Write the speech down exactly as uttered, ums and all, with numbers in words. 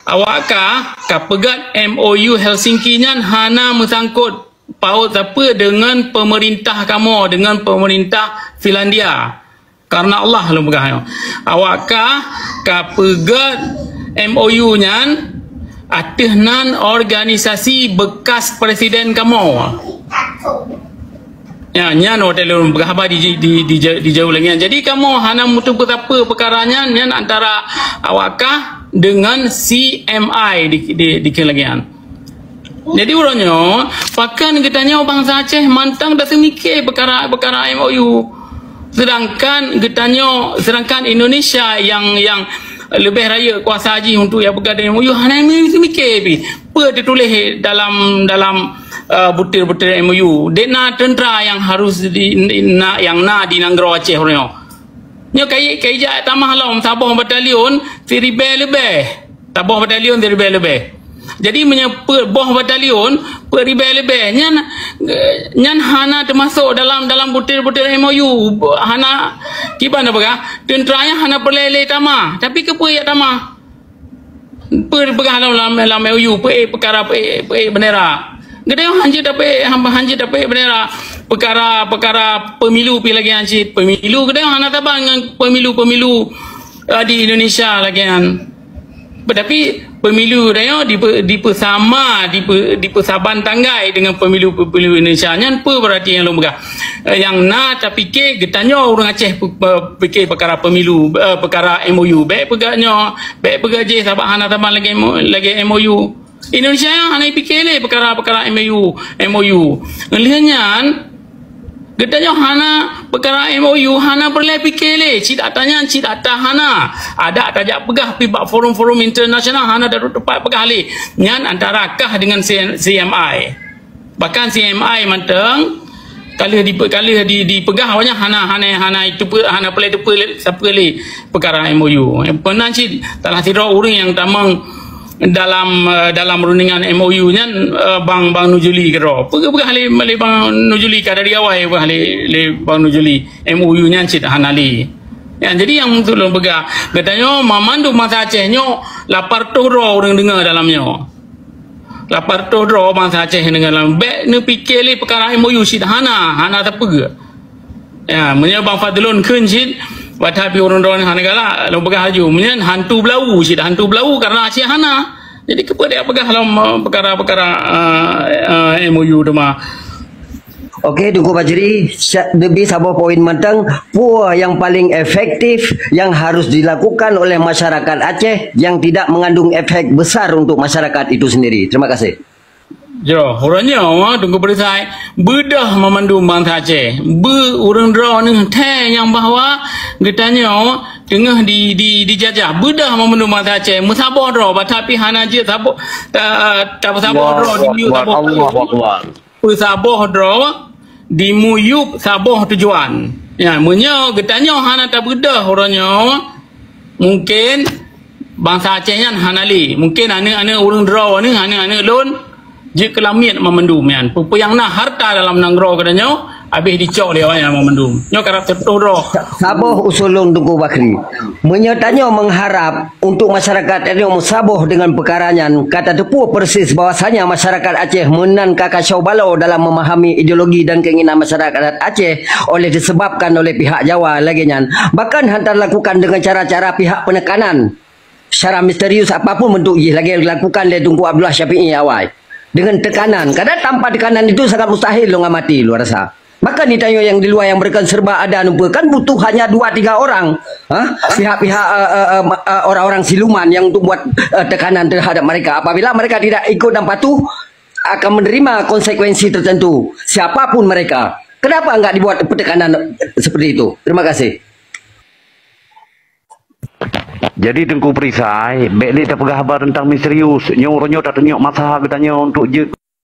Awak ka, ka peugah M O U Helsinki nyan hana meusangkot paut sapeue deungon peumeurintah kamoe, deungon peumeurintah Finlandia. Karena Allah lôn peugah nyoe. Awak ka, ka peugah M O U nyan ateueh nan organisasi bekas presiden kamoe. Ya, nyan watée lôn peugah haba di, di, di, di, dijaweueb lagée nyan. Jadi kamoe hana meuteupeue sapeue peukara nyan, nyan antara awak ka deungon C M I di, di, di lagée nyan. Jadi uroe nyoe, pakon geutanyoe bansa Aceh mantong taseumike peukara-peukara M O U. Sedangkan geutanyoe, sedangkan Indonesia yang, yang leubeh rayeuk kuasa jih untuk ya peugah M O U, hana seumike pih. Peue teutuléh dalam, dalam, eh, butir-butir M O U. Dek na teuntra yang harus di, na, yang na di nanggroe Aceh uroe nyoe. Nyoe kai, kai jak tamah lom saboh batalion siribée leubeh. Saboh batalion siribée leubeh. Jadi meunyoe peuet boh batalion, peuet ribée leubeh, nyan, eh, nyan hana teumasok dalam, dalam butir-butir M O U. Hana, kiban na peugah, teuntra nyan hana peureulée lé tamah. Tapi keupeue jak tamah? Peue peugah lam, lam, lam M O U, peuék peukara, peuék, peuék bendera. Geutanyoe hanjeuet tapeuék, hanjeuet tapeuék bendera. Peukara, peukara pemilu pih lagée nyan cit. Pemilu geutanyoe hana saban ngon pemilu-pemilu, eh, di Indonesia lagée nyan. Tapi pemilu geutanyoe dipe-, dipeusama, dipe-, dipeusaban tanggai deungon pemilu-pemilu Indonesia. Nyan peue berarti nyang lôn peugah? Eh, nyang na tapike geutanyoe ureuëng Aceh pe-, pe-, pike peukara pemilu, eh, peukara M O U. Bék peugah nyoe, bék peugah jih sabab hana saban lagée mo-, lagée M O U. Indonesia nyan hana jipike lé peukara-peukara M O U, M O U. Lheueh nyan, geutanyoe hana peukara M O U, hana peureulée pike lé. Cit ata nyan, cit ata hana. Adak tajak peugah pih bak forum-forum internasional hana taduek teumpat peugah lé. Nyan antara kah deungon C-, C M I. Bahkan C M I mantong, ka lheueh dipe-, ka lheueh di, dipeugah awaknyan hana, hana, hana itu pe-, hana peureulée teupeu sapeue lé peukara M O U. Peunan cit salah sidroe ureuëng nyang tamong dalam, eh, dalam rundingan M O U nyan, eh, Bang, Bang Nujuli keudroe. Peugah, peugah lé, lé Bang Nujuli ka dari awai peugah lé, lé Bang Nujuli M O U nyan cit hana lé. Ya, jadi nyang maksud lôn peugah, geutanyoe mamandum bansa Aceh nyoe lapar toh droe ureuëng deungoe dalam nyoe. Lapar toh droe bansa Aceh deungoe dalam. Bék neupike lé peukara M O U cit hana, hana sapeue. Ya, meunyoe Bang Fadlon kheun cit, watée pih ureuëng droeneuh hana galak, lôn peugah laju. Meunyoe hantu blau cit, hantu blau karena Aceh hana. Jadi keupeue dia peugah lom, eh, peukara-peukara, eh, eh, M O U teuma. Oke, Teungku Fajri, sa-, neubi saboh poin mantong, peue nyang paling efektif yang harus dilakukan oleh masyarakat Aceh yang tidak mengandung efek besar untuk masyarakat itu sendiri. Terima kasih. Jroh, uroe nyoe, Teungku Peureutai, beudôh mamandum bansa Aceh. Beu ureuëng droeneuh thée nyang bahwa geutanyoe teungoh di, di, dijajah. Beudôh mamandum bansa Aceh. Meusaboh droe, bah tapi hana jeuet saboh, ta-, tapeusaboh droe, di miyup saboh. Allahu Akbar. Peusaboh droe, di miyup saboh tujuan. Ya, meunyoe geutanyoe hana tabeudôh uroe nyoe, mungkin bansa Aceh nyan hana lé. Mungkin aneuëk-aneuëk ureuëng droeneuh, aneuëk-aneuëk lôn, jeuet keu lamiet mamandum nyan. Peue-peue nyang na harta dalam nanggroe geutanyoe, habéh dicok lé awaknyan mamandum. Nyoe karab teutoh droe. Saboh usul lôn Teungku Bakri. Meunyoe tanyoe mengharap untuk masyarakat tanyoe meusaboh deungon peukara nyan, ka tateupeue persis bahwasanya masyarakat Aceh meunan ka kacau balau dalam memahami ideologi dan keinginan masyarakat Aceh oleh disebabkan oleh pihak Jawa lagée nyan. Bahkan hana talakukan dengan cara-cara pihak penekanan. Secara misterius apapun bentuk jih lagée dilakukan lé Teungku Abdullah Syafi'i awai. Dengan tekanan. Kadang tanpa tekanan itu sangat mustahil lôn amati luar rasa. Maka ni tanyoe nyang di luwa nyang beureukon serba ada numpeue kan butuh hanya dua tiga orang, ha? Pihak-pihak, eh, eh, eh, ma-, eh, orang-orang siluman yang untuk buat, eh, tekanan terhadap mereka. Apabila mereka tidak ikut dan patuh, akan menerima konsekuensi tertentu, siapapun mereka. Kenapa enggak dibuat pertekanan seperti itu? Terima kasih. Jadi Teungku Perisai, bék lé tapeugah haba teuntang misterius. Nyoe uroe nyoe tatunyok masa geutanyoe untuk jeuet